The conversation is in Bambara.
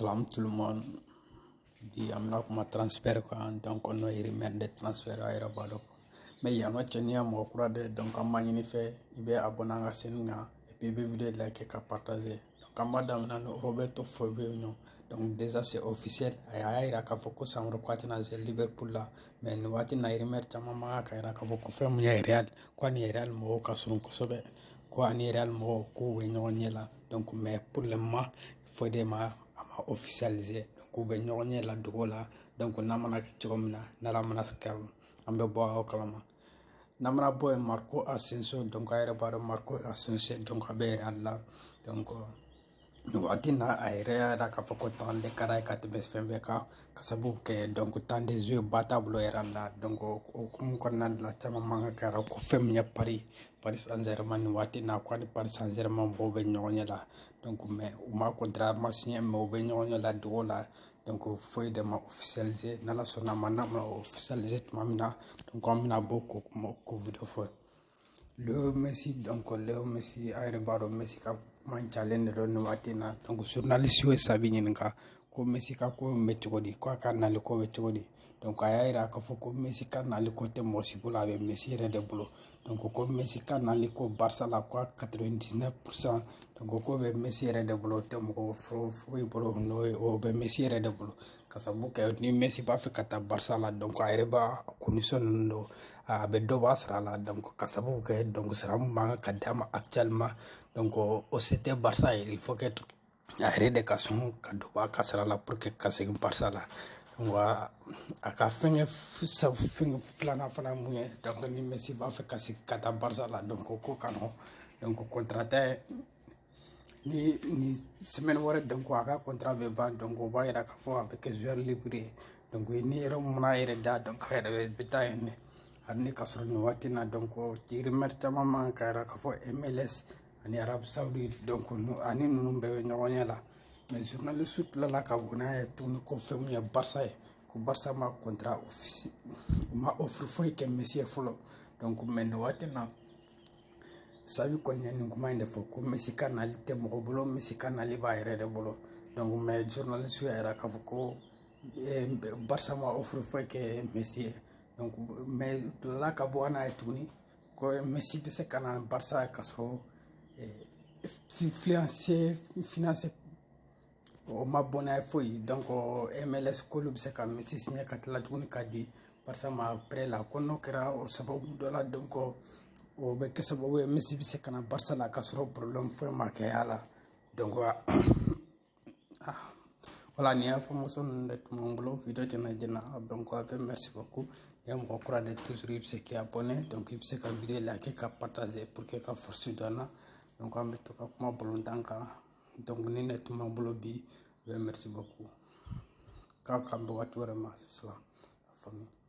Salam tout le monde. Bi an bɛna kuma transfert kan, donc n'o ye rumeur de transfert, a yɛrɛ b'a dɔn. Mais yan nɔ cɛ, n'i ye mɔgɔ kura de, donc an b'a ɲini fɛ i bɛ abonné an ka chaîne kan et puis i bɛ vidéo like ka partager. Donc an b'a daminɛ ni Roberto Firmino. Donc déjà c'est officiel, a y'a yira k'a fɔ ko san wɛrɛ k'a tɛna jouer Liverpool la. Mais nin waati in na, rumeur caman b'a kan yira k'a fɔ ko fɛn mun ye Real, ko ani Real mɔgɔw ka surun kosɛbɛ, ko ani Real mɔgɔw k'u bɛ ɲɔgɔn ɲɛ la. Donc mais pour le moment, foyi de ma a ma officialiser. Donc u bɛ ɲɔgɔn ɲɛ la dogo la. Donc n'a mana kɛ cogo min na, n'Ala mana kɛ, an bɛ bɔ aw kalama. N'an mana bɔ yen, Marco Asensio. Donc a yɛrɛ b'a dɔn Marco Asensio, donc a bɛ Real la. Donc nin waati in na, a yɛrɛ y'a yira k'a fɔ ko tagali de ka d'a ye ka tɛmɛ fɛn bɛɛ kan, ka sababu kɛ donc temps de jeu ba t'a bolo Real la. Donc o hukumu kɔnɔna la, caman man kan kɛra ko fɛn min ye Paris Saint-Germain nin waati in na, ko ani Paris Saint-Germain mɔgɔw bɛ ɲɔgɔn ɲɛ la. Donc mais u ma contrat ma signé, mais u bɛ ɲɔgɔn ɲɛ la dogo la. Donc foyi de ma officialiser. N'Ala sɔnna ma, n'a ma officialiser tuma min na, donc an bɛna bɔ k'o kuma k'o vidéo fɔ. Leo Messi. Donc Leo Messi, a yɛrɛ b'a dɔn Messi ka kuma calen de don nin waati in na. Donc journaliste ye Xavi ɲininka ko Messi ka ko bɛ cogo di, ko a ka nali ko bɛ cogo di. Donc a y'a yira k'a fɔ ko Messi ka nali ko tɛ mɔgɔ si bolo, a bɛ Messi yɛrɛ de bolo. Donc ko Messi ka nali ko Barça la, ko a 99%, donc ko bɛ Messi yɛrɛ de bolo, o tɛ mɔgɔ foyi bolo, n'o ye o bɛ Messi yɛrɛ de bolo, ka sababu kɛ ni Messi b'a fɛ ka taa Barça la, donc a yɛrɛ b'a condition ninnu don, a bɛ dɔ b'a sara la. Donc ka sababu kɛ donc sara min man kan ka d'a ma actuellement, donc o se tɛ Barça ye. Il faut que a yɛrɛ de ka sɔn ka dɔ bɔ a ka sara la pour que ka segin Barça la. Donc a ka fɛnkɛ fɛnkɛ filanan fana mun ye, donc ni Messi b'a fɛ ka segin ka taa Barça la, donc o ko ka nɔgɔn. Donc contrat tɛ ni semaine wɛrɛ, donc a ka contrat bɛ ban. Donc o b'a yira k'a fɔ a bɛ kɛ joueur libre ye. Donc ni yɔrɔ mun n'a yɛrɛ da, donc a yɛrɛ bɛ taa yen de. Hali ni ka sɔrɔ nin waati in na, donc rumeur caman man ka yira k'a fɔ MLS ani Arabie Saoudite, donc ani ninnu bɛɛ bɛ ɲɔgɔn ɲɛ la. Mais journaliste tilala ka bɔ n'a ye tuguni ko fɛn mun ye Barça ye, ko Barça ma contrat u ma offre foyi kɛ Messi ye fɔlɔ. Donc mais nin waati in na, Xavi kɔni ye nin kuma in de fɔ ko Messi ka nali tɛ mɔgɔ bolo, Messi ka nali b'a yɛrɛ de bolo. Donc mais journaliste y'a yira k'a fɔ ko Barça ma offre foyi kɛ Messi ye. Donc mais tilala ka bɔ n'a ye tuguni ko Messi bɛ se ka na Barça ka sɔrɔ financier o ma bɔ n'a ye foyi. Donc MLS k'olu bɛ se ka Messi signer ka tila tuguni ka di Barça ma prêt la, ko n'o kɛra o sababu dɔ la, donc o bɛ kɛ sababu ye Messi bɛ se ka na Barça la ka sɔrɔ problème foyi ma kɛ a la. Donc ah voilà, nin information ninnu de tun b'an bolo, vidéo tɛna jɛna. Donc a bɛ merci beaucoup. Ni ye mɔgɔ kura de, toujours i bɛ se k'i abonné, donc i bɛ se ka vidéo like ka partager pour que ka force don an na. Donc an bɛ to ka kuma balontan kan. Donc ni ne tun b'an bolo bi, merci beaucoup, k'a k'an bɛn waati wɛrɛ ma. Salam la famille.